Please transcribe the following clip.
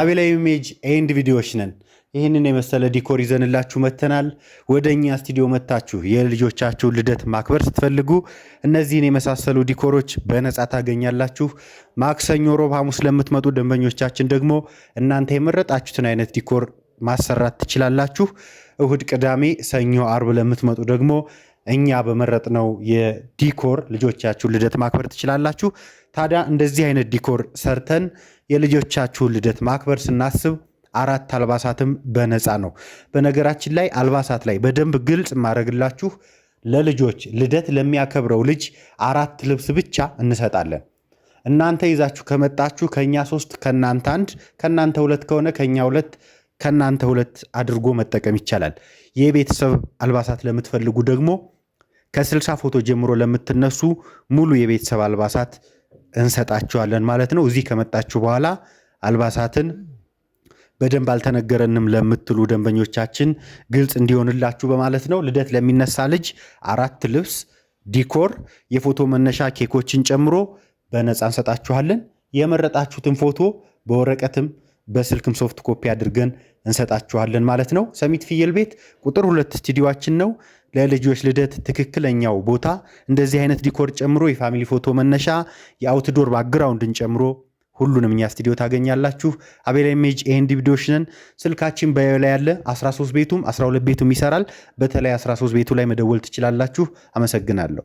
አቤላ Image and ቪዲዮዎች ነን። ይህንን የመሰለ decor ይዘንላችሁ መጥተናል። ወደ እኛ ስቱዲዮ መጥታችሁ የልጆቻችሁን ልደት ማክበር ስትፈልጉ እነዚህን የመሳሰሉ decor ኦች በነፃ ታገኛላችሁ። ማክሰኞ፣ ሮብ፣ ሐሙስ ለምትመጡ ደንበኞቻችን ደግሞ እናንተ የመረጣችሁትን አይነት decor ማሰራት ትችላላችሁ። እሁድ፣ ቅዳሜ፣ ሰኞ፣ አርብ ለምትመጡ ደግሞ እኛ በመረጥነው የ decor ልጆቻችሁን ልደት ማክበር ትችላላችሁ። ታዲያ እንደዚህ አይነት decor ሰርተን የልጆቻችሁን ልደት ማክበር ስናስብ አራት አልባሳትም በነፃ ነው። በነገራችን ላይ አልባሳት ላይ በደንብ ግልጽ ማድረግላችሁ ለልጆች ልደት ለሚያከብረው ልጅ አራት ልብስ ብቻ እንሰጣለን። እናንተ ይዛችሁ ከመጣችሁ ከኛ ሶስት፣ ከእናንተ አንድ፣ ከእናንተ ሁለት ከሆነ ከኛ ሁለት፣ ከእናንተ ሁለት አድርጎ መጠቀም ይቻላል። የቤተሰብ አልባሳት ለምትፈልጉ ደግሞ ከ60 ፎቶ ጀምሮ ለምትነሱ ሙሉ የቤተሰብ አልባሳት እንሰጣችኋለን ማለት ነው። እዚህ ከመጣችሁ በኋላ አልባሳትን በደንብ አልተነገረንም ለምትሉ ደንበኞቻችን ግልጽ እንዲሆንላችሁ በማለት ነው። ልደት ለሚነሳ ልጅ አራት ልብስ፣ decor፣ የፎቶ መነሻ ኬኮችን ጨምሮ በነፃ እንሰጣችኋለን። የመረጣችሁትን ፎቶ በወረቀትም በስልክም soft copy አድርገን እንሰጣችኋለን ማለት ነው። ሰሚት ፍየል ቤት ቁጥር 2 ስቱዲዮአችን ነው። ለልጆች ልደት ትክክለኛው ቦታ እንደዚህ አይነት decor ጨምሮ የ family ፎቶ መነሻ የ outdoor background ን ጨምሮ ሁሉንም እኛ ስቱዲዮ ታገኛላችሁ። አቤላ Image and ቪዲዮዎች ነን። ስልካችን bio ላይ ያለ 13 ቤቱም 12 ቤቱም ይሰራል። በተለይ 13 ቤቱ ላይ መደወል ትችላላችሁ። አመሰግናለሁ።